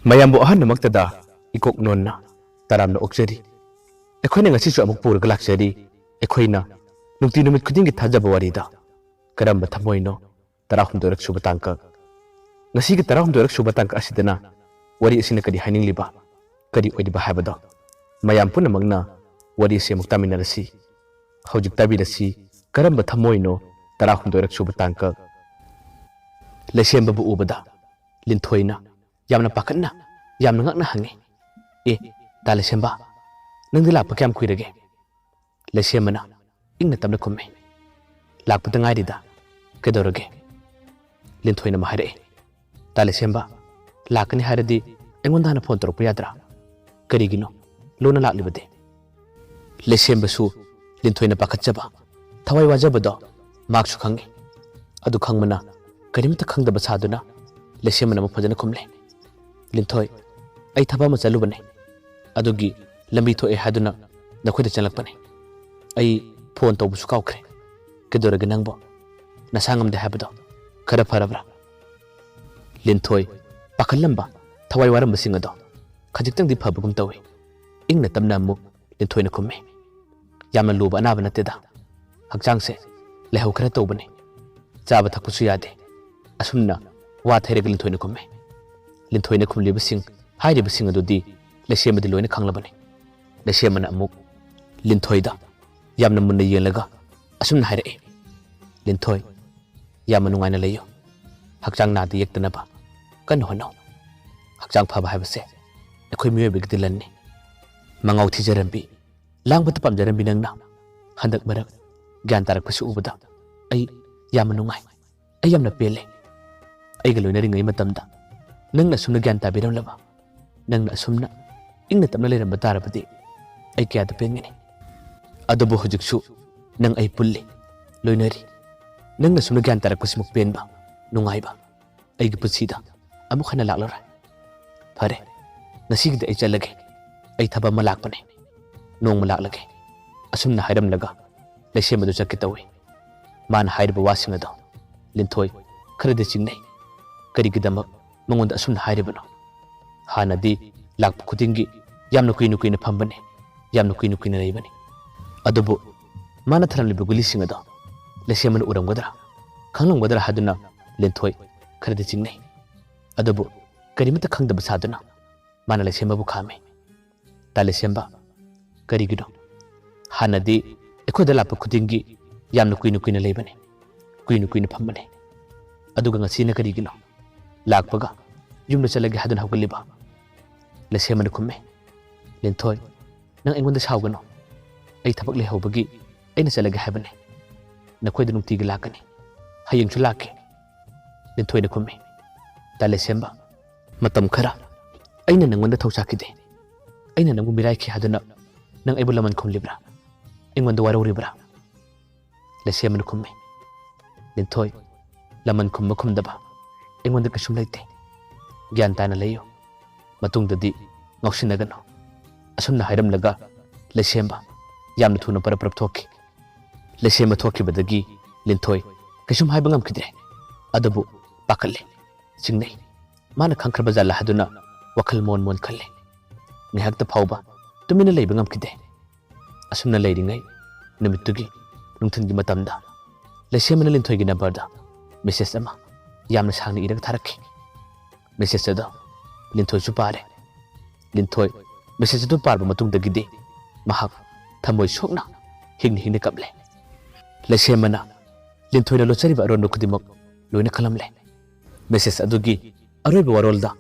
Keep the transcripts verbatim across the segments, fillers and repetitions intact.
ꯃꯌꯥꯝꯕꯨ ꯑꯍꯥꯟꯕꯃꯛꯇꯗ ꯏꯀꯣꯛ ꯅꯣꯟꯅ ꯇꯔꯥꯝꯅ ꯑꯣꯛꯆꯔꯤ꯫ ꯑꯩꯈꯣꯏꯅ ꯉꯁꯤꯁꯨ ꯑꯃꯨꯛ ꯄꯨꯔꯒ ꯂꯥꯛꯆꯔꯤ꯫ ꯑꯩꯈꯣꯏꯅ ꯅꯨꯡꯇꯤ ꯅꯨꯃꯤꯠ ꯈꯨꯗꯤꯡꯒꯤ ꯊꯥꯖꯕ ꯋꯥꯔꯤꯗ ꯀꯔꯝꯕ ꯊꯃꯣꯏꯅꯣ? ꯇꯔꯥꯍꯨꯝꯗꯣꯏꯔꯛ ꯁꯨꯕ ꯇꯥꯡꯀꯛ꯫ ꯉꯁꯤꯒꯤ ꯇꯔꯥꯍꯨꯝꯗꯣꯏꯔꯛ ꯁꯨꯕ ꯇꯥꯡꯀꯛ ꯑꯁꯤꯗꯅ ꯋꯥꯔꯤ ꯑꯁꯤꯅ ꯀꯔꯤ ꯍꯥꯏꯅꯤꯡꯂꯤꯕ, ꯀꯔꯤ ꯑꯣꯏꯔꯤꯕ ꯍꯥꯏꯕꯗꯣ ꯃꯌꯥꯝ ꯄꯨꯝꯅꯃꯛꯅ ꯋꯥꯔꯤ ꯑꯁꯤ ꯑꯃꯨꯛ ꯇꯥꯃꯤꯟꯅꯔꯁꯤ꯫ ꯍꯧꯖꯤꯛ ꯇꯥꯕꯤꯔꯁꯤ, ꯀꯔꯝꯕ ꯊꯃꯣꯏꯅꯣ? ꯇꯔꯥꯍꯨꯝꯗꯣꯏꯔꯛ ꯁꯨꯕ ꯇꯥꯡꯀꯛ꯫ ꯂꯩꯁꯦꯝꯕꯕꯨ ꯎꯕꯗ ꯂꯤꯟꯊꯣꯏꯅ ꯌꯥꯝꯅ ꯄꯥꯈꯠꯅ, ꯌꯥꯝꯅ ꯉꯛꯅ ꯍꯪꯉꯤ, "ꯑꯦ, ꯇꯥ ꯂꯩꯁꯦꯝꯕ, ꯅꯪꯗꯤ ꯂꯥꯛꯄ ꯀꯌꯥꯝ ꯀꯨꯏꯔꯒꯦ?" ꯂꯩꯁꯦꯝꯕꯅ ꯏꯪꯅ ꯇꯞꯅ ꯈꯨꯝꯃꯤ, "ꯂꯥꯛꯄꯗ ꯉꯥꯏꯔꯤꯗ꯫ ꯀꯩꯗꯧꯔꯒꯦ?" ꯂꯤꯟꯊꯣꯏꯅ ꯑꯃꯨꯛ ꯍꯥꯏꯔꯛꯏ, "ꯇꯥ ꯂꯩꯁꯦꯝꯕ, ꯂꯥꯛꯀꯅꯤ ꯍꯥꯏꯔꯗꯤ ꯑꯩꯉꯣꯟꯗ ꯍꯥꯟꯅ ꯐꯣꯟ ꯇꯧꯔꯛꯄ ꯌꯥꯗ꯭ꯔꯥ? ꯀꯔꯤꯒꯤꯅꯣ ꯂꯣꯟꯅ ꯂꯥꯛꯂꯤꯕꯗꯤ?" ꯂꯩꯁꯦꯝꯕꯁꯨ ꯂꯤꯟꯊꯣꯏꯅ ꯄꯥꯈꯠꯆꯕ, ꯊꯋꯥꯏ ꯋꯥꯖꯕꯗꯣ ꯃꯍꯥꯛꯁꯨ ꯈꯪꯏ꯫ ꯑꯗꯨ ꯈꯪꯕꯅ ꯀꯔꯤꯝꯇ ꯈꯪꯗꯕ ꯁꯥꯗꯨꯅ ꯂꯩꯁꯦꯝꯕꯅ ꯑꯃꯨꯛ ꯐꯖꯅ ꯈꯨꯝꯂꯦ, "ꯂꯤꯟꯊꯣꯏ, ꯑꯩ ꯊꯕꯛ ꯑꯃ ꯆꯠꯂꯨꯕꯅꯦ꯫ ꯑꯗꯨꯒꯤ ꯂꯝꯕꯤ ꯊꯣꯛꯑꯦ ꯍꯥꯏꯗꯨꯅ ꯅꯈꯣꯏꯗ ꯆꯪꯂꯛꯄꯅꯦ꯫ ꯑꯩ ꯐꯣꯟ ꯇꯧꯕꯁꯨ ꯀꯥꯎꯈ꯭ꯔꯦ꯫ ꯀꯩꯗꯧꯔꯒꯦ ꯅꯪꯕꯣ? ꯅꯁꯥ ꯉꯝꯗꯦ ꯍꯥꯏꯕꯗꯣ ꯈꯔ ꯐꯔꯕ꯭ꯔꯥ?" ꯂꯤꯟꯊꯣꯏ ꯄꯥꯈꯠꯂꯝꯕ, ꯊꯋꯥꯏ ꯋꯥꯔꯝꯕꯁꯤꯡ ꯑꯗꯣ ꯈꯖꯤꯛꯇꯪꯗꯤ ꯐꯕꯒꯨꯝ ꯇꯧꯏ꯫ ꯏꯪꯅ ꯇꯞꯅ ꯑꯃꯨꯛ ꯂꯤꯟꯊꯣꯏꯅ ꯈꯨꯝꯃꯤ, "ꯌꯥꯝꯅ ꯂꯨꯕ ꯑꯅꯥꯕ ꯅꯠꯇꯦꯗ꯫ ꯍꯛꯆꯥꯡꯁꯦ ꯂꯥꯏꯍꯧ ꯈꯔ ꯇꯧꯕꯅꯤ꯫ ꯆꯥꯕ ꯊꯛꯄꯁꯨ ꯌꯥꯗꯦ꯫" ꯑꯁꯨꯝꯅ ꯋꯥ ꯊꯩꯔꯒ ꯂꯤꯟꯊꯣꯏꯅ ꯈꯨꯝꯃꯤ꯫ ꯂꯤꯟꯊꯣꯏꯅ ꯈꯨꯝꯂꯤꯕꯁꯤꯡ, ꯍꯥꯏꯔꯤꯕꯁꯤꯡ ꯑꯗꯨꯗꯤ ꯂꯩꯁꯦꯝꯕꯗꯤ ꯂꯣꯏꯅ ꯈꯪꯂꯕꯅꯤ꯫ ꯂꯩꯁꯦꯝꯕꯅ ꯑꯃꯨꯛ ꯂꯤꯟꯊꯣꯏꯗ ꯌꯥꯝꯅ ꯃꯨꯟꯅ ꯌꯦꯡꯂꯒ ꯑꯁꯨꯝꯅ ꯍꯥꯏꯔꯛꯏ, "ꯂꯤꯟꯊꯣꯏ, ꯌꯥꯝꯅ ꯅꯨꯡꯉꯥꯏꯅ ꯂꯩꯌꯨ꯫ ꯍꯛꯆꯥꯡ ꯅꯥꯗ ꯌꯦꯛꯇꯅꯕ ꯀꯟꯅ ꯍꯣꯠꯅꯧ꯫ ꯍꯛꯆꯥꯡ ꯐꯕ ꯍꯥꯏꯕꯁꯦ ꯑꯩꯈꯣꯏ ꯃꯤꯑꯣꯏꯕꯒꯤꯗꯤ ꯂꯟꯅꯤ꯫ ꯃꯉꯥꯎ ꯊꯤꯖꯔꯝꯕꯤ, ꯂꯥꯡꯕꯇ ꯄꯥꯝꯖꯔꯝꯕꯤ ꯅꯪꯅ ꯍꯟꯗꯛ ꯃꯔꯛ ꯒ꯭ꯌꯥꯟ ꯇꯥꯔꯛꯄꯁꯤ ꯎꯕꯗ ꯑꯩ ꯌꯥꯝꯅ ꯅꯨꯡꯉꯥꯏ꯫ ꯑꯩ ꯌꯥꯝꯅ ꯄꯦꯜꯂꯦ꯫ ꯑꯩꯒ ꯂꯣꯏꯅꯔꯤꯉꯩ ꯃꯇꯝꯗ ꯅꯪꯅ ꯑꯁꯨꯝꯅ ꯒ꯭ꯌꯥꯟ ꯇꯥꯕꯤꯔꯝꯂꯕ, ꯅꯪꯅ ꯑꯁꯨꯝꯅ ꯏꯪꯅ ꯇꯞꯅ ꯂꯩꯔꯝꯕ ꯇꯥꯔꯕꯗꯤ ꯑꯩ ꯀꯌꯥꯗ ꯄꯦꯟꯒꯅꯤ꯫ ꯑꯗꯨꯕꯨ ꯍꯧꯖꯤꯛꯁꯨ ꯅꯪ ꯑꯩ ꯄꯨꯜꯂꯤ, ꯂꯣꯏꯅꯔꯤ꯫ ꯅꯪꯅ ꯑꯁꯨꯝꯅ ꯒ꯭ꯌꯥꯟ ꯇꯥꯔꯛꯄꯁꯤꯃꯨꯛ ꯄꯦꯟꯕ, ꯅꯨꯡꯉꯥꯏꯕ ꯑꯩꯒꯤ ꯄꯨꯟꯁꯤꯗ ꯑꯃꯨꯛ ꯍꯟꯅ ꯂꯥꯛꯂꯔꯣꯏ꯫ ꯐꯔꯦ, ꯉꯁꯤꯒꯤꯗꯤ ꯑꯩ ꯆꯠꯂꯒꯦ꯫ ꯑꯩ ꯊꯕꯛ ꯑꯃ ꯂꯥꯛꯄꯅꯦ꯫ ꯅꯣꯡꯃ ꯂꯥꯛꯂꯒꯦ꯫" ꯑꯁꯨꯝꯅ ꯍꯥꯏꯔꯝꯂꯒ ꯂꯩꯁꯦꯝꯕꯗꯨ ꯆꯠꯀꯦ ꯇꯧꯏ꯫ ꯃꯥꯅ ꯍꯥꯏꯔꯤꯕ ꯋꯥꯁꯤꯡ ꯑꯗꯣ ꯂꯤꯟꯊꯣꯏ ꯈꯔꯗꯤ ꯆꯤꯡꯅꯩ꯫ ꯀꯔꯤꯒꯤꯗꯃꯛ ꯃꯉꯣꯟꯗ ꯑꯁꯨꯝꯅ ꯍꯥꯏꯔꯤꯕꯅꯣ? ꯍꯥꯟꯅꯗꯤ ꯂꯥꯛꯄ ꯈꯨꯗꯤꯡꯒꯤ ꯌꯥꯝꯅ ꯀꯨꯏꯅ ꯀꯨꯏꯅ ꯐꯝꯕꯅꯤ, ꯌꯥꯝꯅ ꯀꯨꯏꯅ ꯀꯨꯏꯅ ꯂꯩꯕꯅꯤ꯫ ꯑꯗꯨꯕꯨ ꯃꯥꯅ ꯊꯅꯝꯂꯤꯕ ꯒꯨꯂꯤꯁꯤꯡ ꯑꯗꯣ ꯂꯩꯁꯦꯝꯕꯅ ꯎꯔꯝꯒꯗ꯭ꯔꯥ, ꯈꯪꯂꯝꯒꯗ꯭ꯔꯥ ꯍꯥꯏꯗꯨꯅ ꯂꯤꯟꯊꯣꯏ ꯈꯔꯗꯤ ꯆꯤꯡꯅꯩ꯫ ꯑꯗꯨꯕꯨ ꯀꯔꯤꯃꯠꯇ ꯈꯪꯗꯕ ꯁꯥꯗꯨꯅ ꯃꯥꯅ ꯂꯩꯁꯦꯝꯕꯕꯨ ꯈꯥꯝꯃꯤ꯫ "ꯇꯥ ꯂꯩꯁꯦꯝꯕ, ꯀꯔꯤꯒꯤꯅꯣ? ꯍꯥꯟꯅꯗꯤ ꯑꯩꯈꯣꯏꯗ ꯂꯥꯛꯄ ꯈꯨꯗꯤꯡꯒꯤ ꯌꯥꯝꯅ ꯀꯨꯏꯅ ꯀꯨꯏꯅ ꯂꯩꯕꯅꯤ, ꯀꯨꯏꯅ ꯀꯨꯏꯅ ꯐꯝꯕꯅꯤ꯫ ꯑꯗꯨꯒ ꯉꯁꯤꯅ ꯀꯔꯤꯒꯤꯅꯣ? ꯂꯥꯛꯄꯒ ꯌꯨꯝꯗ ꯆꯠꯂꯒꯦ ꯍꯥꯏꯗꯨꯅ ꯍꯧꯒꯠꯂꯤꯕ?" ꯂꯩꯁꯦꯝꯕꯅ ꯈꯨꯝꯃꯤ, "ꯂꯤꯟꯊꯣꯏ, ꯅꯪ ꯑꯩꯉꯣꯟꯗ ꯁꯥꯎꯒꯅꯨ꯫ ꯑꯩ ꯊꯕꯛ ꯂꯩꯍꯧꯕꯒꯤ ꯑꯩꯅ ꯆꯠꯂꯒꯦ ꯍꯥꯏꯕꯅꯤ꯫ ꯅꯈꯣꯏꯗ ꯅꯨꯡꯇꯤꯒꯤ ꯂꯥꯛꯀꯅꯤ꯫ ꯍꯌꯦꯡꯁꯨ ꯂꯥꯛꯀꯦ꯫" ꯂꯤꯟꯊꯣꯏꯅ ꯈꯨꯝꯃꯤ, "ꯇꯥ ꯂꯩꯁꯦꯝꯕ, ꯃꯇꯝ ꯈꯔ ꯑꯩꯅ ꯅꯪꯉꯣꯟꯗ ꯊꯧꯁꯥꯈꯤꯗꯦ꯫ ꯑꯩꯅ ꯅꯪꯕꯨ ꯃꯤꯔꯥꯏꯈꯤ ꯍꯥꯏꯗꯨꯅ ꯅꯪ ꯑꯩꯕꯨ ꯂꯃꯟ ꯈꯨꯝꯂꯤꯕ꯭ꯔꯥ? ꯑꯩꯉꯣꯟꯗ ꯋꯥꯔꯧꯔꯤꯕ꯭ꯔꯥ?" ꯂꯩꯁꯦꯝꯕꯅ ꯈꯨꯝꯃꯤ, "ꯂꯤꯟꯊꯣꯏ, ꯂꯃꯟ ꯈꯨꯝꯕ ꯈꯨꯝꯗꯕ ꯑꯩꯉꯣꯟꯗ ꯀꯩꯁꯨꯝ ꯂꯩꯇꯦ꯫ ꯒ꯭ꯌꯥꯟ ꯇꯥꯅ ꯂꯩꯌꯨ꯫ ꯃꯇꯨꯡꯗꯗꯤ ꯉꯥꯎꯁꯤꯟꯅꯒꯅꯨ꯫" ꯑꯁꯨꯝꯅ ꯍꯥꯏꯔꯝꯂꯒ ꯂꯩꯁꯦꯝꯕ ꯌꯥꯝꯅ ꯊꯨꯅ ꯄꯔꯞ ꯄꯔꯞ ꯊꯣꯛꯈꯤ꯫ ꯂꯩꯁꯦꯝꯕ ꯊꯣꯛꯈꯤꯕꯗꯒꯤ ꯂꯤꯟꯊꯣꯏ ꯀꯩꯁꯨꯝ ꯍꯥꯏꯕ ꯉꯝꯈꯤꯗ꯭ꯔꯦ꯫ ꯑꯗꯨꯕꯨ ꯄꯥꯈꯠꯂꯦ, ꯆꯤꯡꯅꯩ꯫ ꯃꯥꯅ ꯈꯪꯈ꯭ꯔꯕ ꯖꯥꯠꯂ ꯍꯥꯏꯗꯨꯅ ꯋꯥꯈꯜ ꯃꯣꯟ ꯃꯣꯟ ꯈꯜꯂꯦ꯫ ꯉꯥꯏꯍꯥꯛꯇ ꯐꯥꯎꯕ ꯇꯨꯃꯤꯟꯅ ꯂꯩꯕ ꯉꯝꯈꯤꯗꯦ꯫ ꯑꯁꯨꯝꯅ ꯂꯩꯔꯤꯉꯩ ꯅꯨꯃꯤꯠꯇꯨꯒꯤ ꯅꯨꯡꯊꯤꯜꯒꯤ ꯃꯇꯝꯗ ꯂꯩꯁꯦꯝꯕꯅ ꯂꯤꯟꯊꯣꯏꯒꯤ ꯅꯝꯕꯔꯗ ꯃꯦꯁꯦꯖ ꯑꯃ ꯌꯥꯝꯅ ꯁꯥꯡꯅ ꯏꯔꯒ ꯊꯥꯔꯛꯈꯤ꯫ ꯃꯦꯁꯦꯖ ꯑꯗꯣ ꯂꯤꯟꯊꯣꯏꯁꯨ ꯄꯥꯔꯦ꯫ ꯂꯤꯟꯊꯣꯏ ꯃꯦꯁꯦꯖ ꯑꯗꯨ ꯄꯥꯔꯕ ꯃꯇꯨꯡꯗꯒꯤꯗꯤ ꯃꯍꯥꯛ ꯊꯃꯣꯏ ꯁꯣꯛꯅ ꯍꯤꯡꯅ ꯍꯤꯡꯅ ꯀꯞꯂꯦ꯫ ꯂꯩꯁꯦꯝꯕꯅ ꯂꯤꯟꯊꯣꯏꯅ ꯂꯣꯠꯆꯔꯤꯕ ꯑꯔꯣꯟꯕ ꯈꯨꯗꯤꯡꯃꯛ ꯂꯣꯏꯅ ꯈꯜꯂꯝꯂꯦ꯫ ꯃꯦꯁꯦꯖ ꯑꯗꯨꯒꯤ ꯑꯔꯣꯏꯕ ꯋꯥꯔꯣꯜꯗ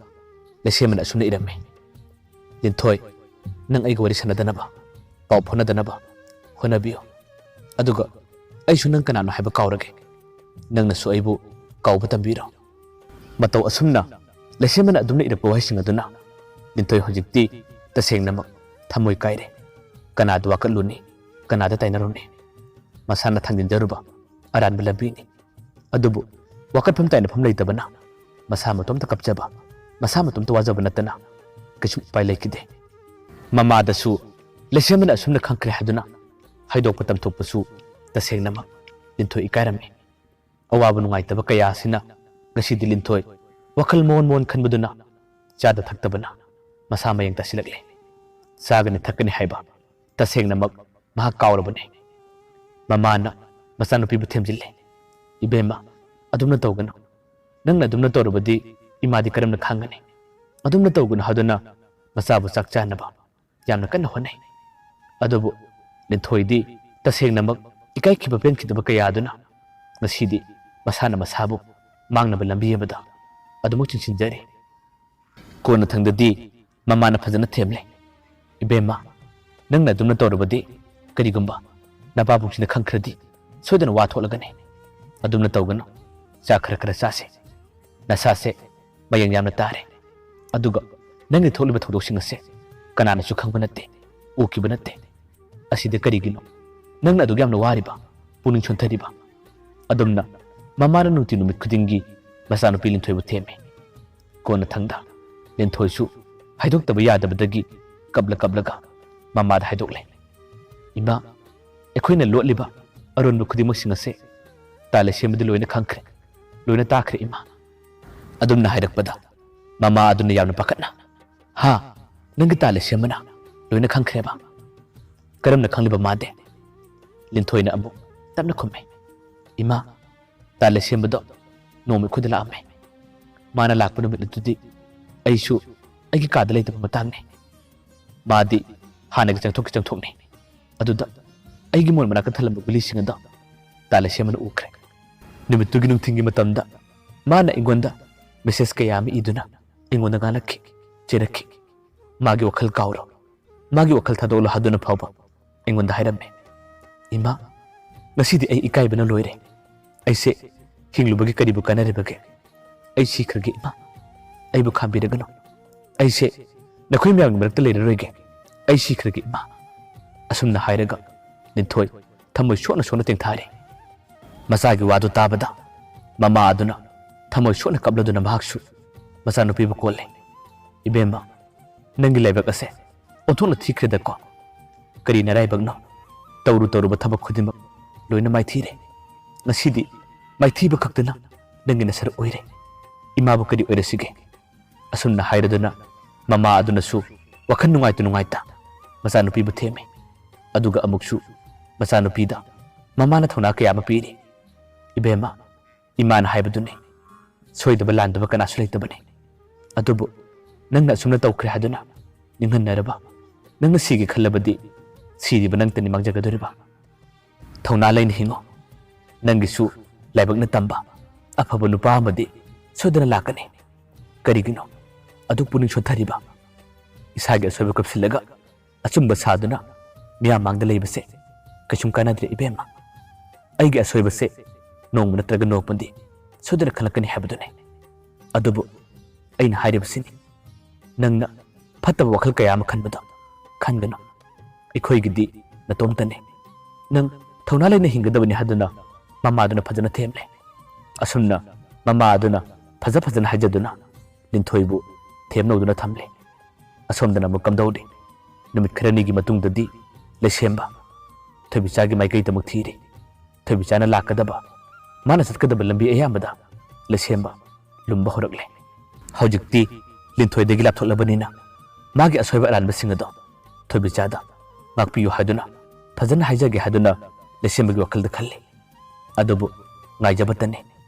ꯂꯩꯁꯦꯝꯕꯅ ꯑꯁꯨꯝꯅ ꯏꯔꯝꯃꯤ, "ꯂꯤꯟꯊꯣꯏ, ꯅꯪ ꯑꯩꯒ ꯋꯥꯔꯤ ꯁꯥꯟꯅꯗꯅꯕ, ꯄꯥꯎ ꯐꯥꯎꯅꯗꯅꯕ ꯍꯣꯠꯅꯕꯤꯌꯨ꯫ ꯑꯗꯨꯒ ꯑꯩꯁꯨ ꯅꯪ ꯀꯅꯥꯅꯣ ꯍꯥꯏꯕ ꯀꯥꯎꯔꯒꯦ꯫ ꯅꯪꯅꯁꯨ ꯑꯩꯕꯨ ꯀꯥꯎꯕ ꯇꯝꯕꯤꯔꯣ꯫" ꯃꯇꯧ ꯑꯁꯨꯝꯅ ꯂꯩꯁꯦꯝꯕꯅ ꯑꯗꯨꯝꯅ ꯏꯔꯛꯄ ꯋꯥꯍꯩꯁꯤꯡ ꯑꯗꯨꯅ ꯂꯤꯟꯊꯣꯏ ꯍꯧꯖꯤꯛꯇꯤ ꯇꯁꯦꯡꯅꯃꯛ ꯊꯃꯣꯏ ꯀꯥꯏꯔꯦ꯫ ꯀꯅꯥꯗ ꯋꯥꯀꯠꯂꯨꯅꯤ, ꯀꯅꯥꯗ ꯇꯥꯏꯅꯔꯨꯅꯤ? ꯃꯁꯥꯅ ꯊꯥꯡꯖꯤꯟꯖꯔꯨꯕ ꯑꯔꯥꯟꯕ ꯂꯝꯕꯤꯅꯤ꯫ ꯑꯗꯨꯕꯨ ꯋꯥꯀꯠꯐꯝ ꯇꯥꯏꯅꯐꯝ ꯂꯩꯇꯕꯅ ꯃꯁꯥ ꯃꯇꯣꯝꯇ ꯀꯞꯆꯕ, ꯃꯁꯥ ꯃꯇꯣꯝꯇ ꯋꯥꯖꯕ ꯅꯠꯇꯅ ꯀꯩꯁꯨꯝ ꯎꯄꯥꯏ ꯂꯩꯈꯤꯗꯦ꯫ ꯃꯃꯥꯗꯁꯨ ꯂꯩꯁꯦꯝꯕꯅ ꯑꯁꯨꯝꯅ ꯈꯪꯈ꯭ꯔꯦ ꯍꯥꯏꯗꯨꯅ ꯍꯥꯏꯗꯣꯛꯄ ꯇꯝꯊꯣꯛꯄꯁꯨ ꯇꯁꯦꯡꯅꯃꯛ ꯂꯤꯟꯊꯣꯏ ꯏꯀꯥꯏꯔꯝꯃꯤ꯫ ꯑꯋꯥꯕ ꯅꯨꯡꯉꯥꯏꯇꯕ ꯀꯌꯥ ꯑꯁꯤꯅ ꯉꯁꯤꯗꯤ ꯂꯤꯟꯊꯣꯏ ꯋꯥꯈꯜ ꯃꯑꯣꯟ ꯃꯑꯣꯟ ꯈꯟꯕꯗꯨꯅ ꯆꯥꯗ ꯊꯛꯇꯕꯅ ꯃꯁꯥ ꯃꯌꯦꯡ ꯇꯥꯁꯤꯜꯂꯛꯂꯦ꯫ ꯆꯥꯒꯅꯤ ꯊꯛꯀꯅꯤ ꯍꯥꯏꯕ ꯇꯁꯦꯡꯅꯃꯛ ꯃꯍꯥꯛ ꯀꯥꯎꯔꯕꯅꯤ꯫ ꯃꯃꯥꯅ ꯃꯆꯥꯅꯨꯄꯤꯕꯨ ꯊꯦꯝꯖꯤꯜꯂꯦ꯫ "ꯏꯕꯦꯝꯃ, ꯑꯗꯨꯝꯅ ꯇꯧꯒꯅꯨ꯫ ꯅꯪꯅ ꯑꯗꯨꯝꯅ ꯇꯧꯔꯕꯗꯤ ꯏꯃꯥꯗꯤ ꯀꯔꯝꯅ ꯈꯥꯡꯒꯅꯤ? ꯑꯗꯨꯝꯅ ꯇꯧꯒꯅꯨ" ꯍꯥꯏꯗꯨꯅ ꯃꯆꯥꯕꯨ ꯆꯥꯛ ꯆꯥꯅꯕ ꯌꯥꯝꯅ ꯀꯟꯅ ꯍꯣꯠꯅꯩ꯫ ꯑꯗꯨꯕꯨ ꯂꯤꯟꯊꯣꯏꯗꯤ ꯇꯁꯦꯡꯅꯃꯛ ꯏꯀꯥꯏꯈꯤꯕ ꯄꯦꯟꯈꯤꯗꯕ ꯀꯌꯥ ꯑꯗꯨꯅ ꯉꯁꯤꯗꯤ ꯃꯁꯥꯅ ꯃꯁꯥꯕꯨ ꯃꯥꯡꯅꯕ ꯂꯝꯕꯤ ꯑꯃꯗ ꯑꯗꯨꯃꯛ ꯆꯤꯡꯁꯤꯟꯖꯔꯤ꯫ ꯀꯣꯟꯅꯊꯪꯗꯗꯤ ꯃꯃꯥꯅ ꯐꯖꯅ ꯊꯦꯝꯂꯦ꯫ "ꯏꯕꯦꯝꯃ, ꯅꯪꯅ ꯑꯗꯨꯝꯅ ꯇꯧꯔꯕꯗꯤ ꯀꯔꯤꯒꯨꯝꯕ ꯅꯄꯥꯕꯨꯡꯁꯤꯅ ꯈꯪꯈ꯭ꯔꯗꯤ ꯁꯣꯏꯗꯅ ꯋꯥ ꯊꯣꯛꯂꯒꯅꯤ꯫ ꯑꯗꯨꯝꯅ ꯇꯧꯒꯅꯨ꯫ ꯆꯥꯛ ꯈꯔ ꯈꯔ ꯆꯥꯁꯤ꯫ ꯅꯁꯥꯁꯦ ꯃꯌꯦꯡ ꯌꯥꯝꯅ ꯇꯥꯔꯦ꯫ ꯑꯗꯨꯒ ꯅꯪꯒꯤ ꯊꯣꯛꯂꯤꯕ ꯊꯧꯗꯣꯛꯁꯤꯡ ꯑꯁꯦ ꯀꯅꯥꯅꯁꯨ ꯈꯪꯕ ꯅꯠꯇꯦ, ꯎꯈꯤꯕ ꯅꯠꯇꯦ꯫ ꯑꯁꯤꯗ ꯀꯔꯤꯒꯤꯅꯣ ꯅꯪꯅ ꯑꯗꯨꯛ ꯌꯥꯝꯅ ꯋꯥꯔꯤꯕ, ꯄꯨꯛꯅꯤꯡ ꯁꯣꯟꯊꯔꯤꯕ?" ꯑꯗꯨꯝꯅ ꯃꯃꯥꯅ ꯅꯨꯡꯇꯤ ꯅꯨꯃꯤꯠ ꯈꯨꯗꯤꯡꯒꯤ ꯃꯆꯥꯅꯨꯄꯤ ꯂꯤꯟꯊꯣꯏꯕꯨ ꯊꯦꯝꯃꯤ꯫ ꯀꯣꯟꯅꯊꯪꯗ ꯂꯤꯟꯊꯣꯏꯁꯨ ꯍꯥꯏꯗꯣꯛꯇꯕ ꯌꯥꯗꯕꯗꯒꯤ ꯀꯞꯂ ꯀꯞꯂꯒ ꯃꯃꯥꯗ ꯍꯥꯏꯗꯣꯛꯂꯦ꯫ "ꯏꯃꯥ, ꯑꯩꯈꯣꯏꯅ ꯂꯣꯠꯂꯤꯕ ꯑꯔꯣꯟꯕ ꯈꯨꯗꯤꯡꯃꯛꯁꯤꯡ ꯑꯁꯦ ꯇꯥꯂꯦꯁꯦꯝꯕꯗꯤ ꯂꯣꯏꯅ ꯈꯪꯈ꯭ꯔꯦ, ꯂꯣꯏꯅ ꯇꯥꯈ꯭ꯔꯦ ꯏꯃꯥ"꯫ ꯑꯗꯨꯝꯅ ꯍꯥꯏꯔꯛꯄꯗ ꯃꯃꯥ ꯑꯗꯨꯅ ꯌꯥꯝꯅ ꯄꯥꯈꯠꯅ, "ꯍꯥ? ꯅꯪꯒꯤ ꯇꯥꯂꯦꯁꯦꯝꯕꯅ ꯂꯣꯏꯅ ꯈꯪꯈ꯭ꯔꯦꯕ? ꯀꯔꯝꯅ ꯈꯪꯂꯤꯕ ꯃꯥꯗꯤ?" ꯂꯤꯟꯊꯣꯏꯅ ꯑꯃꯨꯛ ꯇꯞꯅ ꯈꯨꯝꯃꯤ, "ꯏꯃꯥ, ꯇꯥꯂꯦꯁꯦꯝꯕꯗꯣ ꯅꯣꯡꯃ ꯑꯩꯈꯣꯏꯗ ꯂꯥꯛꯑꯝꯃꯦ꯫ ꯃꯥꯅ ꯂꯥꯛꯄ ꯅꯨꯃꯤꯠ ꯑꯗꯨꯗꯤ ꯑꯩꯁꯨ ꯑꯩꯒꯤ ꯀꯥꯗ ꯂꯩꯇꯕ ꯃꯇꯥꯡꯅꯤ꯫ ꯃꯥꯗꯤ ꯍꯥꯟꯅꯒꯤ ꯆꯪꯊꯣꯛꯀꯤ ꯆꯪꯊꯣꯛꯅꯤ꯫ ꯑꯗꯨꯗ ꯑꯩꯒꯤ ꯃꯣꯟ ꯃꯅꯥꯛꯇ ꯊꯜꯂꯝꯕ ꯒꯨꯂꯤꯁꯤꯡ ꯑꯗꯣ ꯇꯥꯂꯦꯁꯦꯝꯕꯅ ꯎꯈ꯭ꯔꯦ꯫ ꯅꯨꯃꯤꯠꯇꯨꯒꯤ ꯅꯨꯡꯊꯤꯜꯒꯤ ꯃꯇꯝꯗ ꯃꯥꯅ ꯑꯩꯉꯣꯟꯗ ꯃꯦꯁꯦꯖ ꯀꯌꯥ ꯑꯃ ꯏꯗꯨꯅ ꯑꯩꯉꯣꯟꯗ ꯉꯥꯡꯂꯛꯈꯤ, ꯆꯩꯔꯛꯈꯤ꯫ ꯃꯥꯒꯤ ꯋꯥꯈꯜ ꯀꯥꯎꯔꯣ, ꯃꯥꯒꯤ ꯋꯥꯈꯜ ꯊꯥꯗꯣꯛꯂꯣ ꯍꯥꯏꯗꯨꯅ ꯐꯥꯎꯕ ꯑꯩꯉꯣꯟꯗ ꯍꯥꯏꯔꯝꯃꯦ꯫ ꯏꯃꯥ, ꯉꯁꯤꯗꯤ ꯑꯩ ꯏꯀꯥꯏꯕꯅ ꯂꯣꯏꯔꯦ꯫ ꯑꯩꯁꯦ ꯍꯤꯡꯂꯨꯕꯒꯤ ꯀꯔꯤꯕꯨ ꯀꯥꯟꯅꯔꯤꯕꯒꯦ? ꯑꯩ ꯁꯤꯈ꯭ꯔꯒꯦ ꯏꯃꯥ꯫ ꯑꯩꯕꯨ ꯈꯥꯝꯕꯤꯔꯒꯅꯨ꯫ ꯑꯩꯁꯦ ꯅꯈꯣꯏ ꯃꯌꯥꯝꯒꯤ ꯃꯔꯛꯇ ꯂꯩꯔꯔꯣꯏꯒꯦ꯫ ꯑꯩ ꯁꯤꯈ꯭ꯔꯒꯦ ꯏꯃꯥ"꯫ ꯑꯁꯨꯝꯅ ꯍꯥꯏꯔꯒ ꯂꯤꯟꯊꯣꯏ ꯊꯃꯣꯏ ꯁꯣꯛꯅ ꯁꯣꯛꯅ ꯇꯦꯡꯊꯥꯔꯦ꯫ ꯃꯆꯥꯒꯤ ꯋꯥꯗꯨ ꯇꯥꯕꯗ ꯃꯃꯥ ꯑꯗꯨꯅ ꯊꯃꯣꯏ ꯁꯣꯛꯅ ꯀꯞꯂꯗꯨꯅ ꯃꯍꯥꯛꯁꯨ ꯃꯆꯥꯅꯨꯄꯤꯕꯨ ꯀꯣꯜꯂꯦ꯫ "ꯏꯕꯦꯝꯃ, ꯅꯪꯒꯤ ꯂꯥꯏꯕꯛ ꯑꯁꯦ ꯑꯣꯟꯊꯣꯛꯅ ꯊꯤꯈ꯭ꯔꯦꯗꯀꯣ꯫ ꯀꯔꯤ ꯅꯔꯥꯏꯕꯛꯅꯣ? ꯇꯧꯔꯨ ꯇꯧꯔꯨꯕ ꯊꯕꯛ ꯈꯨꯗꯤꯡꯃꯛ ꯂꯣꯏꯅ ꯃꯥꯏꯊꯤꯔꯦ꯫ ꯉꯁꯤꯗꯤ ꯃꯥꯏꯊꯤꯕ ꯈꯛꯇꯅ ꯅꯪꯒꯤ ꯅꯁꯔꯨꯛ ꯑꯣꯏꯔꯦ꯫ ꯏꯃꯥꯕꯨ ꯀꯔꯤ ꯑꯣꯏꯔꯁꯤꯒꯦ? ꯑꯁꯨꯝꯅ ꯍꯥꯏꯔꯗꯨꯅ ꯃꯃꯥ ꯑꯗꯨꯅꯁꯨ ꯋꯥꯈꯜ ꯅꯨꯡꯉꯥꯏꯇ ꯅꯨꯡꯉꯥꯏꯇ ꯃꯆꯥꯅꯨꯄꯤꯕꯨ ꯊꯦꯝꯃꯤ꯫ ꯑꯗꯨꯒ ꯑꯃꯨꯛꯁꯨ ꯃꯆꯥꯅꯨꯄꯤꯗ ꯃꯃꯥꯅ ꯊꯧꯅꯥ ꯀꯌꯥ ꯑꯃ ꯄꯤꯔꯤ꯫ "ꯏꯕꯦꯝꯃ, ꯏꯃꯥꯅ ꯍꯥꯏꯕꯗꯨꯅꯤ, ꯁꯣꯏꯗꯕ ꯂꯥꯟꯗꯕ ꯀꯅꯥꯁꯨ ꯂꯩꯇꯕꯅꯤ꯫ ꯑꯗꯨꯕꯨ ꯅꯪꯅ ꯑꯁꯨꯝꯅ ꯇꯧꯈ꯭ꯔꯦ ꯍꯥꯏꯗꯨꯅ ꯅꯤꯡꯍꯟꯅꯔꯕ? ꯅꯪꯅ ꯁꯤꯒꯦ ꯈꯜꯂꯕꯗꯤ ꯁꯤꯔꯤꯕ ꯅꯪꯇꯅꯤ ꯃꯥꯡꯖꯒꯗꯧꯔꯤꯕ꯫ ꯊꯧꯅꯥ ꯂꯩꯅ ꯍꯤꯡꯉꯨ꯫ ꯅꯪꯒꯤꯁꯨ ꯂꯥꯏꯕꯛꯅ ꯇꯝꯕ ꯑꯐꯕ ꯅꯨꯄꯥ ꯑꯃꯗꯤ ꯁꯣꯏꯗꯅ ꯂꯥꯛꯀꯅꯤ꯫ ꯀꯔꯤꯒꯤꯅꯣ ꯑꯗꯨꯛ ꯄꯨꯛꯅꯤꯡ ꯁꯣꯟꯊꯔꯤꯕ? ꯏꯁꯥꯒꯤ ꯑꯁꯣꯏꯕ ꯀꯨꯞꯁꯤꯜꯂꯒ ꯑꯆꯨꯝꯕ ꯁꯥꯗꯨꯅ ꯃꯤꯌꯥꯝ ꯃꯥꯡꯗ ꯂꯩꯕꯁꯦ ꯀꯩꯁꯨꯝ ꯀꯥꯟꯅꯗ꯭ꯔꯦ ꯏꯕꯦꯝꯃ꯫ ꯑꯩꯒꯤ ꯑꯁꯣꯏꯕꯁꯦ ꯅꯣꯡꯃ ꯅꯠꯇ꯭ꯔꯒ ꯅꯣꯡꯃꯗꯤ ꯁꯣꯏꯗꯅ ꯈꯜꯂꯛꯀꯅꯤ ꯍꯥꯏꯕꯗꯨꯅꯤ꯫ ꯑꯗꯨꯕꯨ ꯑꯩꯅ ꯍꯥꯏꯔꯤꯕꯁꯤꯅꯤ, ꯅꯪꯅ ꯐꯠꯇꯕ ꯋꯥꯈꯜ ꯀꯌꯥ ꯑꯃ ꯈꯟꯕꯗꯣ ꯈꯟꯒꯅꯨ꯫ ꯑꯩꯈꯣꯏꯒꯤꯗꯤ ꯅꯇꯣꯝꯇꯅꯤ꯫ ꯅꯪ ꯊꯧꯅꯥ ꯂꯩꯅ ꯍꯤꯡꯒꯗꯕꯅꯤ" ꯍꯥꯏꯗꯨꯅ ꯃꯃꯥꯗꯨꯅ ꯐꯖꯅ ꯊꯦꯝꯂꯦ꯫ ꯑꯁꯨꯝꯅ ꯃꯃꯥ ꯑꯗꯨꯅ ꯐꯖ ꯐꯖꯅ ꯍꯥꯏꯖꯗꯨꯅ ꯂꯤꯟꯊꯣꯏꯕꯨ ꯊꯦꯝꯅꯧꯗꯨꯅ ꯊꯝꯂꯦ꯫ ꯑꯁꯣꯝꯗꯅ ꯑꯃꯨꯛ ꯀꯝꯗꯧꯔꯤ? ꯅꯨꯃꯤꯠ ꯈꯔꯅꯤꯒꯤ ꯃꯇꯨꯡꯗꯗꯤ ꯂꯩꯁꯦꯝꯕ ꯊꯣꯏꯕꯤꯆꯥꯒꯤ ꯃꯥꯏꯀꯩꯗ ꯑꯃꯨꯛ ꯊꯤꯔꯤ꯫ ꯊꯣꯏꯕꯤꯆꯥꯅ ꯂꯥꯛꯀꯗꯕ, ꯃꯥꯅ ꯆꯠꯀꯗꯕ ꯂꯝꯕꯤ ꯑꯌꯥꯝꯕꯗ ꯂꯩꯁꯦꯝꯕ ꯂꯨꯝꯕ ꯍꯧꯔꯛꯂꯦ꯫ ꯍꯧꯖꯤꯛꯇꯤ ꯂꯤꯟꯊꯣꯏꯗꯒꯤ ꯂꯥꯞꯊꯣꯛꯂꯕꯅꯤꯅ ꯃꯥꯒꯤ ꯑꯁꯣꯏꯕ ꯑꯔꯥꯟꯕꯁꯤꯡ ꯑꯗꯣ ꯊꯣꯏꯕꯤꯆꯥꯗ ꯉꯥꯛꯄꯤꯌꯨ ꯍꯥꯏꯗꯨꯅ, ꯐꯖꯅ ꯍꯥꯏꯖꯒꯦ ꯍꯥꯏꯗꯨꯅ ꯂꯩꯁꯦꯝꯕꯒꯤ ꯋꯥꯈꯜꯗ ꯈꯜꯂꯤ꯫ ꯑꯗꯨꯕꯨ ꯉꯥꯏꯖꯕꯇꯅꯤ,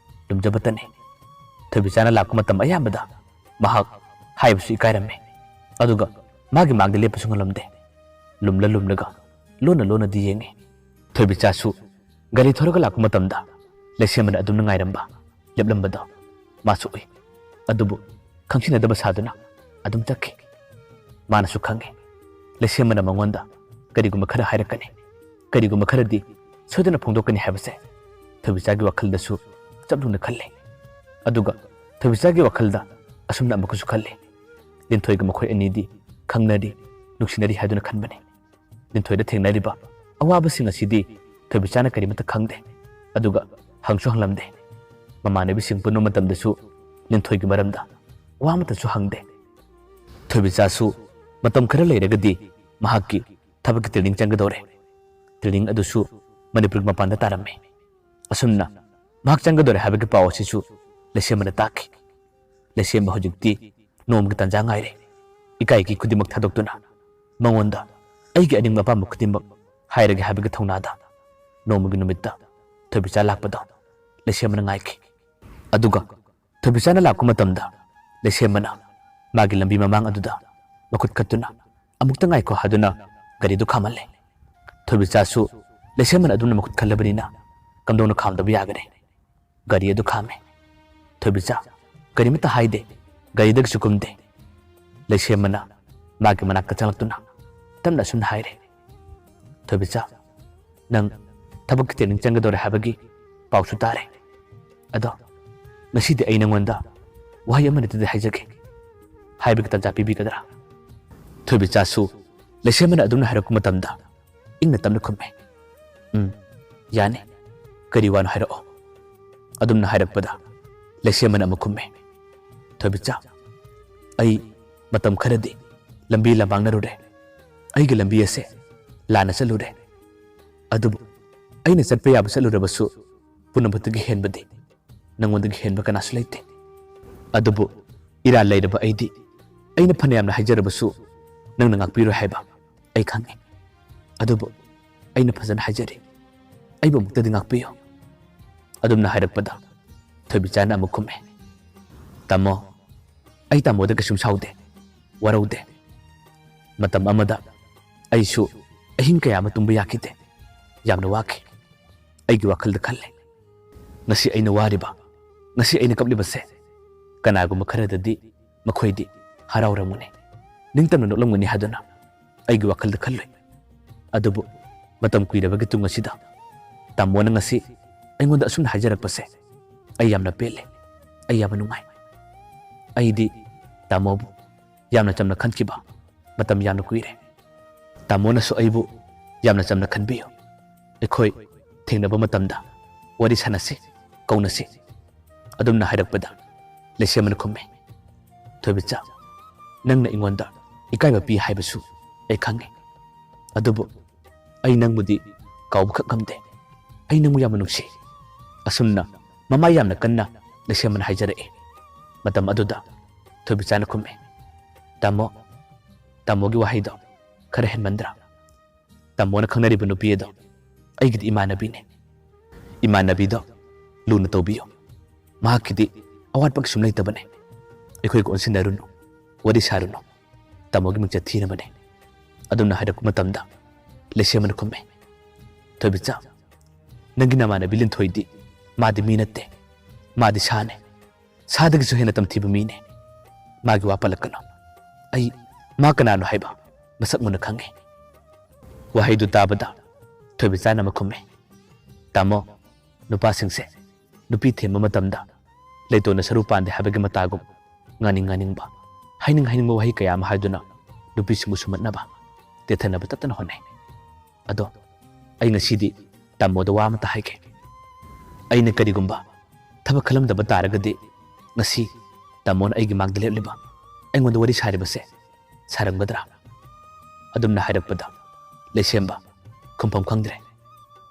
ꯂꯨꯝꯖꯕꯇꯅꯤ꯫ ꯊꯣꯏꯕꯤꯆꯥꯅ ꯂꯥꯛꯄ ꯃꯇꯝ ꯑꯌꯥꯝꯕꯗ ꯃꯍꯥꯛ ꯍꯥꯏꯕꯁꯨ ꯏꯀꯥꯏꯔꯝꯃꯤ꯫ ꯑꯗꯨꯒ ꯃꯥꯒꯤ ꯃꯥꯡꯗ ꯂꯦꯞꯄꯁꯨ ꯉꯝꯂꯝꯗꯦ꯫ ꯂꯨꯝꯂ ꯂꯨꯝꯂꯒ ꯂꯣꯟꯅ ꯂꯣꯟꯅꯗꯤ ꯌꯦꯡꯉꯤ꯫ ꯊꯣꯏꯕꯤꯆꯥꯁꯨ ꯒꯥꯔꯤ ꯊꯧꯔꯒ ꯂꯥꯛꯄ ꯃꯇꯝꯗ ꯂꯩꯁꯦꯝꯕꯅ ꯑꯗꯨꯝꯅ ꯉꯥꯏꯔꯝꯕ, ꯂꯦꯞꯂꯝꯕꯗꯣ ꯃꯥꯁꯨ ꯎꯏ꯫ ꯑꯗꯨꯕꯨ ꯈꯪꯁꯤꯟꯅꯗꯕ ꯁꯥꯗꯨꯅ ꯑꯗꯨꯝ ꯆꯠꯈꯤ꯫ ꯃꯥꯅꯁꯨ ꯈꯪꯉꯤ, ꯂꯩꯁꯦꯝꯕꯅ ꯃꯉꯣꯟꯗ ꯀꯔꯤꯒꯨꯝꯕ ꯈꯔ ꯍꯥꯏꯔꯛꯀꯅꯤ, ꯀꯔꯤꯒꯨꯝꯕ ꯈꯔꯗꯤ ꯁꯣꯏꯗꯅ ꯐꯣꯡꯗꯣꯛꯀꯅꯤ ꯍꯥꯏꯕꯁꯦ ꯊꯣꯏꯕꯤꯆꯥꯒꯤ ꯋꯥꯈꯜꯗꯁꯨ ꯆꯞ ꯌꯨꯡꯅ ꯈꯜꯂꯤ꯫ ꯑꯗꯨꯒ ꯊꯣꯏꯕꯤꯆꯥꯒꯤ ꯋꯥꯈꯜꯗ ꯑꯁꯨꯝꯅ ꯑꯃꯨꯛꯀꯁꯨ ꯈꯜꯂꯤ, ꯂꯤꯟꯊꯣꯏꯒ ꯃꯈꯣꯏ ꯑꯅꯤꯗꯤ ꯈꯪꯅꯔꯤ, ꯅꯨꯡꯁꯤꯅꯔꯤ ꯍꯥꯏꯗꯨꯅ ꯈꯟꯕꯅꯤ꯫ ꯂꯤꯟꯊꯣꯏꯗ ꯊꯦꯡꯅꯔꯤꯕ ꯑꯋꯥꯕꯁꯤꯡ ꯑꯁꯤꯗꯤ ꯊꯣꯏꯕꯤꯆꯥꯅ ꯀꯔꯤꯃꯠꯇ ꯈꯪꯗꯦ꯫ ꯑꯗꯨꯒ ꯍꯪꯁꯨ ꯍꯪꯂꯝꯗꯦ꯫ ꯃꯃꯥꯟꯅꯕꯤꯁꯤꯡ ꯄꯨꯟꯕ ꯃꯇꯝꯗꯁꯨ ꯂꯤꯟꯊꯣꯏꯒꯤ ꯃꯔꯝꯗ ꯋꯥ ꯑꯃꯠꯇꯁꯨ ꯍꯪꯗꯦ꯫ ꯊꯣꯏꯕꯤꯆꯥꯁꯨ ꯃꯇꯝ ꯈꯔ ꯂꯩꯔꯒꯗꯤ ꯃꯍꯥꯛꯀꯤ ꯊꯕꯛꯀꯤ training ꯆꯪꯒꯗꯧꯔꯦ꯫ Training ꯑꯗꯨꯁꯨ ꯃꯅꯤꯄꯨꯔꯒꯤ ꯃꯄꯥꯟꯗ ꯇꯥꯔꯝꯃꯤ꯫ ꯑꯁꯨꯝꯅ ꯃꯍꯥꯛ ꯆꯪꯒꯗꯧꯔꯦ ꯍꯥꯏꯕꯒꯤ ꯄꯥꯎ ꯑꯁꯤꯁꯨ ꯂꯩꯁꯦꯝꯕꯅ ꯇꯥꯈꯤ꯫ ꯂꯩꯁꯦꯝꯕ ꯍꯧꯖꯤꯛꯇꯤ ꯅꯣꯡꯃꯒꯤ ꯇꯥꯟꯖꯥ ꯉꯥꯏꯔꯦ꯫ ꯏꯀꯥꯏꯒꯤ ꯈꯨꯗꯤꯡꯃꯛ ꯊꯥꯗꯣꯛꯇꯨꯅ ꯃꯉꯣꯟꯗ ꯑꯩꯒꯤ ꯑꯅꯤꯡꯕ ꯑꯄꯥꯝꯕ ꯈꯨꯗꯤꯡꯃꯛ ꯍꯥꯏꯔꯒꯦ ꯍꯥꯏꯕꯒꯤ ꯊꯧꯅꯥꯗ ꯅꯣꯡꯃꯒꯤ ꯅꯨꯃꯤꯠꯇ ꯊꯣꯏꯕꯤꯆꯥ ꯂꯥꯛꯄꯗꯣ ꯂꯩꯁꯦꯝꯕꯅ ꯉꯥꯏꯈꯤ꯫ ꯑꯗꯨꯒ ꯊꯣꯏꯕꯤꯆꯥꯅ ꯂꯥꯛꯄ ꯃꯇꯝꯗ ꯂꯩꯁꯦꯝꯕꯅ ꯃꯥꯒꯤ ꯂꯝꯕꯤ ꯃꯃꯥꯡ ꯑꯗꯨꯗ ꯃꯈꯨꯠ ꯈꯠꯇꯨꯅ ꯑꯃꯨꯛꯇ ꯉꯥꯏꯈꯣ ꯍꯥꯏꯗꯨꯅ ꯒꯥꯔꯤꯗꯨ ꯈꯥꯝꯍꯜꯂꯦ꯫ ꯊꯣꯏꯕꯤꯆꯥꯁꯨ ꯂꯩꯁꯦꯝꯕꯅ ꯑꯗꯨꯝꯅ ꯃꯈꯨꯠ ꯈꯜꯂꯕꯅꯤꯅ ꯀꯝꯗꯧꯅ ꯈꯥꯝꯗꯕ ꯌꯥꯒꯅꯤ? ꯒꯥꯔꯤ ꯑꯗꯨ ꯈꯥꯝꯃꯦ꯫ ꯊꯣꯏꯕꯤꯆꯥ ꯀꯔꯤꯃꯠꯇ ꯍꯥꯏꯗꯦ, ꯒꯥꯔꯤꯗꯒꯤꯁꯨ ꯀꯨꯝꯗꯦ꯫ ꯂꯩꯁꯦꯝꯕꯅ ꯃꯥꯒꯤ ꯃꯅꯥꯛꯇ ꯆꯪꯂꯛꯇꯨꯅ ꯇꯞꯅ ꯑꯁꯨꯝꯅ ꯍꯥꯏꯔꯦ, "ꯊꯣꯏꯕꯤꯆꯥ, ꯅꯪ ꯊꯕꯛꯀꯤ training ꯆꯪꯒꯗꯧꯔꯦ ꯍꯥꯏꯕꯒꯤ ꯄꯥꯎꯁꯨ ꯇꯥꯔꯦ꯫ ꯑꯗꯣ ꯉꯁꯤꯗꯤ ꯑꯩ ꯅꯪꯉꯣꯟꯗ ꯋꯥꯍꯩ ꯑꯃ ꯅꯠꯇꯗꯤ ꯍꯥꯏꯖꯒꯦ꯫ ꯍꯥꯏꯕꯒꯤ ꯇꯥꯟꯖꯥ ꯄꯤꯕꯤꯒꯗ꯭ꯔꯥ?" ꯊꯣꯏꯕꯤꯆꯥꯁꯨ ꯂꯩꯁꯦꯝꯕꯅ ꯑꯗꯨꯝꯅ ꯍꯥꯏꯔꯛꯄ ꯃꯇꯝꯗ ꯏꯪꯅ ꯇꯞꯅ ꯈꯨꯝꯃꯦ, "ꯎꯝ, ꯌꯥꯅꯤ꯫ ꯀꯔꯤ ꯋꯥꯅꯣ ꯍꯥꯏꯔꯛꯑꯣ?" ꯑꯗꯨꯝꯅ ꯍꯥꯏꯔꯛꯄꯗ ꯂꯩꯁꯦꯝꯕꯅ ꯑꯃꯨꯛ ꯈꯨꯝꯃꯦ, "ꯊꯣꯏꯕꯤꯆꯥ, ꯑꯩ ꯃꯇꯝ ꯈꯔꯗꯤ ꯂꯝꯕꯤ ꯂꯝꯃꯥꯡꯅꯔꯨꯔꯦ꯫ ꯑꯩꯒꯤ ꯂꯝꯕꯤ ꯑꯁꯦ ꯂꯥꯟꯅ ꯆꯠꯂꯨꯔꯦ꯫ ꯑꯗꯨꯕꯨ ꯑꯩꯅ ꯆꯠꯄ ꯌꯥꯕ ꯆꯠꯂꯨꯔꯕꯁꯨ ꯄꯨꯝꯅꯃꯛꯇꯒꯤ ꯍꯦꯟꯕꯗꯤ ꯅꯪꯉꯣꯟꯗꯒꯤ ꯍꯦꯟꯕ ꯀꯅꯥꯁꯨ ꯂꯩꯇꯦ꯫ ꯑꯗꯨꯕꯨ ꯏꯔꯥꯜ ꯂꯩꯔꯕ ꯑꯩꯗꯤ ꯑꯩꯅ ꯐꯅꯌꯥꯝꯅ ꯍꯥꯏꯖꯔꯕꯁꯨ ꯅꯪꯅ ꯉꯥꯛꯄꯤꯔꯣꯏ ꯍꯥꯏꯕ ꯑꯩ ꯈꯪꯉꯤ꯫ ꯑꯗꯨꯕꯨ ꯑꯩꯅ ꯐꯖꯅ ꯍꯥꯏꯖꯔꯤ, ꯑꯩꯕꯨ ꯑꯃꯨꯛꯇꯗꯤ ꯉꯥꯛꯄꯤꯌꯨ꯫" ꯑꯗꯨꯝꯅ ꯍꯥꯏꯔꯛꯄꯗ ꯊꯣꯏꯕꯤꯆꯥꯅ ꯑꯃꯨꯛ ꯈꯨꯝꯃꯦ, "ꯇꯥꯃꯣ, ꯑꯩ ꯇꯥꯃꯣꯗ ꯀꯩꯁꯨꯝ ꯁꯥꯎꯗꯦ, ꯋꯥꯔꯧꯗꯦ꯫ ꯃꯇꯝ ꯑꯃꯗ ꯑꯩꯁꯨ ꯑꯍꯤꯡ ꯀꯌꯥ ꯑꯃ ꯇꯨꯝꯕ ꯌꯥꯈꯤꯗꯦ꯫ ꯌꯥꯝꯅ ꯋꯥꯈꯤ꯫ ꯑꯩꯒꯤ ꯋꯥꯈꯜꯗ ꯈꯜꯂꯦ, ꯉꯁꯤ ꯑꯩꯅ ꯋꯥꯔꯤꯕ, ꯉꯁꯤ ꯑꯩꯅ ꯀꯞꯂꯤꯕꯁꯦ ꯀꯅꯥꯒꯨꯝꯕ ꯈꯔꯗꯗꯤ ꯃꯈꯣꯏꯗꯤ ꯍꯔꯥꯎꯔꯝꯒꯅꯤ, ꯅꯤꯡꯇꯝꯅ ꯅꯣꯛꯂꯝꯒꯅꯤ ꯍꯥꯏꯗꯨꯅ ꯑꯩꯒꯤ ꯋꯥꯈꯜꯗ ꯈꯜꯂꯨꯏ꯫ ꯑꯗꯨꯕꯨ ꯃꯇꯝ ꯀꯨꯏꯔꯕꯒꯤ ꯇꯨꯡ ꯑꯁꯤꯗ ꯇꯥꯃꯣꯅ ꯉꯁꯤ ꯑꯩꯉꯣꯟꯗ ꯑꯁꯨꯝꯅ ꯍꯥꯏꯖꯔꯛꯄꯁꯦ ꯑꯩ ꯌꯥꯝꯅ ꯄꯦꯜꯂꯦ, ꯑꯩ ꯌꯥꯝꯅ ꯅꯨꯡꯉꯥꯏ꯫ ꯑꯩꯗꯤ ꯇꯥꯃꯣꯕꯨ ꯌꯥꯝꯅ ꯆꯝꯅ ꯈꯟꯈꯤꯕ ꯃꯇꯝ ꯌꯥꯝꯅ ꯀꯨꯏꯔꯦ꯫ ꯇꯥꯃꯣꯅꯁꯨ ꯑꯩꯕꯨ ꯌꯥꯝꯅ ꯆꯝꯅ ꯈꯟꯕꯤꯌꯨ꯫ ꯑꯩꯈꯣꯏ ꯊꯦꯡꯅꯕ ꯃꯇꯝꯗ ꯋꯥꯔꯤ ꯁꯥꯟꯅꯁꯤ, ꯀꯧꯅꯁꯤ꯫" ꯑꯗꯨꯝꯅ ꯍꯥꯏꯔꯛꯄꯗ ꯂꯩꯁꯦꯝꯕꯅ ꯈꯨꯝꯃꯤ, "ꯊꯣꯏꯕꯤꯆꯥ, ꯅꯪꯅ ꯑꯩꯉꯣꯟꯗ ꯏꯀꯥꯏꯕ ꯄꯤ ꯍꯥꯏꯕꯁꯨ ꯑꯩ ꯈꯪꯉꯤ꯫ ꯑꯗꯨꯕꯨ ꯑꯩ ꯅꯪꯕꯨꯗꯤ ꯀꯥꯎꯕꯈꯛ ꯉꯝꯗꯦ꯫ ꯑꯩ ꯅꯪꯕꯨ ꯌꯥꯝꯅ ꯅꯨꯡꯁꯤ꯫" ꯑꯁꯨꯝꯅ ꯃꯃꯥꯏ ꯌꯥꯝꯅ ꯀꯟꯅ ꯂꯩꯁꯦꯝꯕꯅ ꯍꯥꯏꯖꯔꯛꯏ꯫ ꯃꯇꯝ ꯑꯗꯨꯗ ꯊꯣꯏꯕꯤꯆꯥꯅ ꯈꯨꯝꯃꯦ, "ꯇꯥꯃꯣ, ꯇꯥꯃꯣꯒꯤ ꯋꯥꯍꯩꯗꯣ ꯈꯔ ꯍꯦꯟꯃꯟꯗ꯭ꯔꯥ? ꯇꯥꯃꯣꯅ ꯈꯪꯅꯔꯤꯕ ꯅꯨꯄꯤ ꯑꯗꯣ ꯑꯩꯒꯤꯗꯤ ꯏꯃꯥꯟꯅꯕꯤꯅꯦ꯫ ꯏꯃꯥꯟꯅꯕꯤꯗꯣ ꯂꯨꯅ ꯇꯧꯕꯤꯌꯨ꯫ ꯃꯍꯥꯛꯀꯤꯗꯤ ꯑꯋꯥꯠꯄ ꯀꯩꯁꯨꯝ ꯂꯩꯇꯕꯅꯦ꯫ ꯑꯩꯈꯣꯏꯒ ꯑꯣꯟꯁꯤꯟꯅꯔꯨꯅꯨ, ꯋꯥꯔꯤ ꯁꯥꯔꯨꯅꯨ꯫ ꯇꯥꯃꯣꯒꯤ ꯃꯤꯡꯆꯠ ꯊꯤꯅꯕꯅꯦ"꯫ ꯑꯗꯨꯝꯅ ꯍꯥꯏꯔꯛꯄ ꯃꯇꯝꯗ ꯂꯩꯁꯦꯝꯕꯅ ꯈꯨꯝꯃꯦ, "ꯊꯣꯏꯕꯤꯆꯥ, ꯅꯪꯒꯤ ꯅꯃꯥꯟꯅꯕꯤ ꯂꯤꯟꯊꯣꯏꯗꯤ ꯃꯥꯗꯤ ꯃꯤ ꯅꯠꯇꯦ, ꯃꯥꯗꯤ ꯁꯥꯅꯦ꯫ ꯁꯥꯗꯒꯤꯁꯨ ꯍꯦꯟꯅ ꯇꯝꯊꯤꯕ ꯃꯤꯅꯦ꯫ ꯃꯥꯒꯤ ꯋꯥ ꯄꯜꯂꯛꯀꯅꯨ꯫ ꯑꯩ ꯃꯥ ꯀꯅꯥꯅꯣ ꯍꯥꯏꯕ ꯃꯁꯛ ꯃꯨꯟꯅ ꯈꯪꯉꯦ"꯫ ꯋꯥꯍꯩꯗꯨ ꯇꯥꯕꯗ ꯊꯣꯏꯕꯤꯆꯥꯅ ꯑꯃ ꯈꯨꯝꯃꯦ, "ꯇꯥꯃꯣ, ꯅꯨꯄꯥꯁꯤꯡꯁꯦ ꯅꯨꯄꯤ ꯊꯦꯝꯕ ꯃꯇꯝꯗ ꯂꯩꯇꯣꯟꯅ ꯁꯔꯨ ꯄꯥꯟꯗꯦ ꯍꯥꯏꯕꯒꯤ ꯃꯇꯥꯒꯨꯝ ꯉꯥꯡꯅꯤꯡ ꯉꯥꯡꯅꯤꯡꯕ, ꯍꯥꯏꯅꯤꯡ ꯍꯥꯏꯅꯤꯡꯕ ꯋꯥꯍꯩ ꯀꯌꯥ ꯑꯃ ꯍꯥꯏꯗꯨꯅ ꯅꯨꯄꯤꯁꯤꯡꯕꯨ ꯁꯨꯝꯍꯠꯅꯕ, ꯇꯦꯠꯊꯅꯕ ꯇꯠꯇꯅ ꯍꯣꯠꯅꯩ꯫ ꯑꯗꯣ ꯑꯩ ꯉꯁꯤꯗꯤ ꯇꯥꯃꯣꯗ ꯋꯥ ꯑꯃꯇ ꯍꯥꯏꯒꯦ꯫ ꯑꯩꯅ ꯀꯔꯤꯒꯨꯝꯕ ꯊꯕꯛ ꯈꯜꯂꯝꯗꯕ ꯇꯥꯔꯒꯗꯤ ꯉꯁꯤ ꯇꯥꯃꯣꯅ ꯑꯩꯒꯤ ꯃꯥꯡꯗ ꯂꯦꯞꯂꯤꯕ, ꯑꯩꯉꯣꯟꯗ ꯋꯥꯔꯤ ꯁꯥꯔꯤꯕꯁꯦ ꯁꯥꯔꯝꯒꯗ꯭ꯔꯥ?" ꯑꯗꯨꯝꯅ ꯍꯥꯏꯔꯛꯄꯗ ꯂꯩꯁꯦꯝꯕ ꯈꯨꯝꯐꯝ ꯈꯪꯗ꯭ꯔꯦ꯫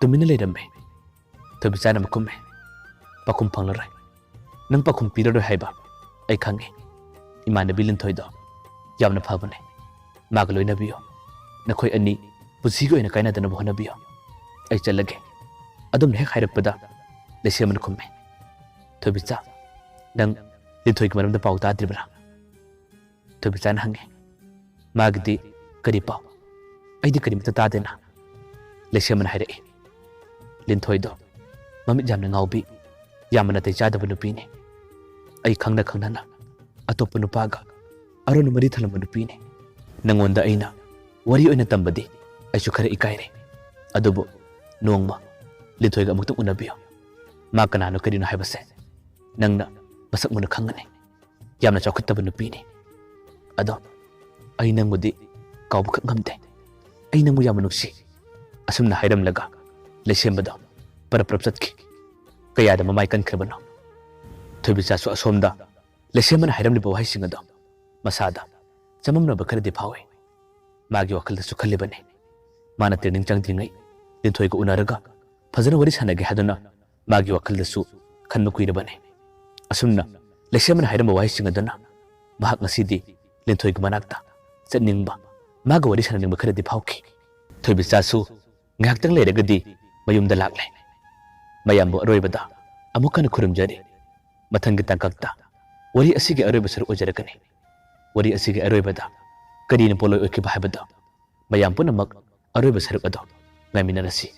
ꯇꯨꯃꯤꯟꯅ ꯂꯩꯔꯝꯃꯦ꯫ ꯊꯣꯏꯕꯤꯆꯥꯅ ꯑꯃ ꯈꯨꯝꯃꯦ, "ꯄꯥꯎꯈꯨꯝ ꯐꯪꯂꯔꯣꯏ꯫ ꯅꯪ ꯄꯥꯎꯈꯨꯝ ꯄꯤꯔꯔꯣꯏ ꯍꯥꯏꯕ ꯑꯩ ꯈꯪꯉꯤ꯫ ꯏꯃꯥꯟꯅꯕꯤ ꯂꯤꯟꯊꯣꯏꯗꯣ ꯌꯥꯝꯅ ꯐꯕꯅꯦ꯫ ꯃꯥꯒ ꯂꯣꯏꯅꯕꯤꯌꯨ꯫ ꯅꯈꯣꯏ ꯑꯅꯤ ꯄꯨꯟꯁꯤꯒꯤ ꯑꯣꯏꯅ ꯀꯥꯏꯅꯗꯅꯕ ꯍꯣꯠꯅꯕꯤꯌꯨ꯫ ꯑꯩ ꯆꯠꯂꯒꯦ"꯫ ꯑꯗꯨꯝꯅ ꯍꯦꯛ ꯍꯥꯏꯔꯛꯄꯗ ꯂꯩꯁꯦꯝꯕꯅ ꯈꯨꯝꯃꯦ, "ꯊꯣꯏꯕꯤꯆꯥ, ꯅꯪ ꯂꯤꯟꯊꯣꯏꯒꯤ ꯃꯔꯝꯗ ꯄꯥꯎ ꯇꯥꯗ꯭ꯔꯤꯕ꯭ꯔꯥ?" ꯊꯣꯏꯕꯤꯆꯥꯅ ꯍꯪꯉꯤ꯫ "ꯃꯥꯒꯤꯗꯤ ꯀꯔꯤ ꯄꯥꯎ? ꯑꯩꯗꯤ ꯀꯔꯤꯃꯠꯇ ꯇꯥꯗꯦꯅ?" ꯂꯩꯁꯦꯝꯕꯅ ꯍꯥꯏꯔꯛꯏ, "ꯂꯤꯟꯊꯣꯏꯗꯣ ꯃꯃꯤꯠ ꯌꯥꯝꯅ ꯉꯥꯎꯕꯤ, ꯌꯥꯝꯅ ꯅꯥꯇꯩ ꯆꯥꯗꯕ ꯅꯨꯄꯤꯅꯤ꯫ ꯑꯩ ꯈꯪꯅ ꯈꯪꯅꯅ ꯑꯇꯣꯞꯄ ꯅꯨꯄꯥꯒ ꯑꯔꯣꯟꯕ ꯃꯔꯤ ꯊꯜꯂꯝꯕ ꯅꯨꯄꯤꯅꯤ꯫ ꯅꯉꯣꯟꯗ ꯑꯩꯅ ꯋꯥꯔꯤ ꯑꯣꯏꯅ ꯇꯝꯕꯗꯤ ꯑꯩꯁꯨ ꯈꯔ ꯏꯀꯥꯏꯔꯦ꯫ ꯑꯗꯨꯕꯨ ꯅꯣꯡꯃ ꯂꯤꯟꯊꯣꯏꯒ ꯑꯃꯨꯛꯇꯪ ꯎꯅꯕꯤꯌꯨ꯫ ꯃꯥ ꯀꯅꯥꯅꯣ ꯀꯔꯤꯅꯣ ꯍꯥꯏꯕꯁꯦ ꯅꯪꯅ ꯃꯁꯛ ꯃꯨꯟꯅ ꯈꯪꯒꯅꯤ꯫ ꯌꯥꯝꯅ ꯆꯥꯎꯈꯠꯇꯕ ꯅꯨꯄꯤꯅꯤ꯫ ꯑꯗꯣ ꯑꯩ ꯅꯪꯕꯨꯗꯤ ꯀꯥꯎꯕꯈꯛ ꯉꯝꯗꯦ꯫ ꯑꯩ ꯅꯪꯕꯨ ꯌꯥꯝꯅ ꯅꯨꯡꯁꯤ"꯫ ꯑꯁꯨꯝꯅ ꯍꯥꯏꯔꯝꯂꯒ ꯂꯩꯁꯦꯝꯕꯗꯣ ꯄꯔꯞ ꯄꯔꯞ ꯆꯠꯈꯤ꯫ ꯀꯌꯥꯗ ꯃꯃꯥꯏ ꯀꯟꯈ꯭ꯔꯕꯅꯣ? ꯊꯣꯏꯕꯤꯆꯥꯁꯨ ꯑꯁꯣꯝꯗ ꯂꯩꯁꯦꯝꯕꯅ ꯍꯥꯏꯔꯝꯂꯤꯕ ꯋꯥꯍꯩꯁꯤꯡ ꯑꯗꯣ ꯃꯁꯥꯗ ꯆꯃꯝꯅꯕ ꯈꯔꯗꯤ ꯐꯥꯎꯏ꯫ ꯃꯥꯒꯤ ꯋꯥꯈꯜꯗꯁꯨ ꯈꯜꯂꯤꯕꯅꯤ꯫ ꯃꯥꯅ training ꯆꯪꯗ꯭ꯔꯤꯉꯩ ꯂꯤꯟꯊꯣꯏꯒ ꯎꯅꯔꯒ ꯐꯖꯅ ꯋꯥꯔꯤ ꯁꯥꯟꯅꯒꯦ ꯍꯥꯏꯗꯨꯅ ꯃꯥꯒꯤ ꯋꯥꯈꯜꯗꯁꯨ ꯈꯟꯕ ꯀꯨꯏꯔꯕꯅꯤ꯫ ꯑꯁꯨꯝꯅ ꯂꯩꯁꯦꯝꯕꯅ ꯍꯥꯏꯔꯝꯕ ꯋꯥꯍꯩꯁꯤꯡ ꯑꯗꯨꯅ ꯃꯍꯥꯛ ꯉꯁꯤꯗꯤ ꯂꯤꯟꯊꯣꯏꯒꯤ ꯃꯅꯥꯛꯇ ꯆꯠꯅꯤꯡꯕ, ꯃꯥꯒ ꯋꯥꯔꯤ ꯁꯥꯟꯅꯅꯤꯡꯕ ꯈꯔꯗꯤ ꯐꯥꯎꯈꯤ꯫ ꯊꯣꯏꯕꯤꯆꯥꯁꯨ ꯉꯥꯏꯍꯥꯛꯇꯪ ꯂꯩꯔꯒꯗꯤ ꯃꯌꯨꯝꯗ ꯂꯥꯛꯂꯦ꯫ ꯃꯌꯥꯝꯕꯨ ꯑꯔꯣꯏꯕꯗ ꯑꯃꯨꯛ ꯍꯟꯅ ꯈꯨꯔꯨꯝꯖꯔꯤ꯫ ꯃꯊꯪꯒꯤ ꯇꯥꯡꯀꯛꯇ ꯋꯥꯔꯤ ꯑꯁꯤꯒꯤ ꯑꯔꯣꯏꯕ ꯁꯔꯨꯛ ꯑꯣꯏꯖꯔꯛꯀꯅꯤ꯫ ꯋꯥꯔꯤ ꯑꯁꯤꯒꯤ ꯑꯔꯣꯏꯕꯗ ꯀꯔꯤꯅ ꯄꯣꯠꯂꯣꯏ ꯑꯣꯏꯈꯤꯕ ꯍꯥꯏꯕꯗꯨ ꯃꯌꯥꯝ ꯄꯨꯝꯅꯃꯛ ꯑꯔꯣꯏꯕ ꯁꯔꯨꯛ ꯑꯗꯨ ꯉꯥꯏꯃꯤꯟꯅꯔꯁꯤ꯫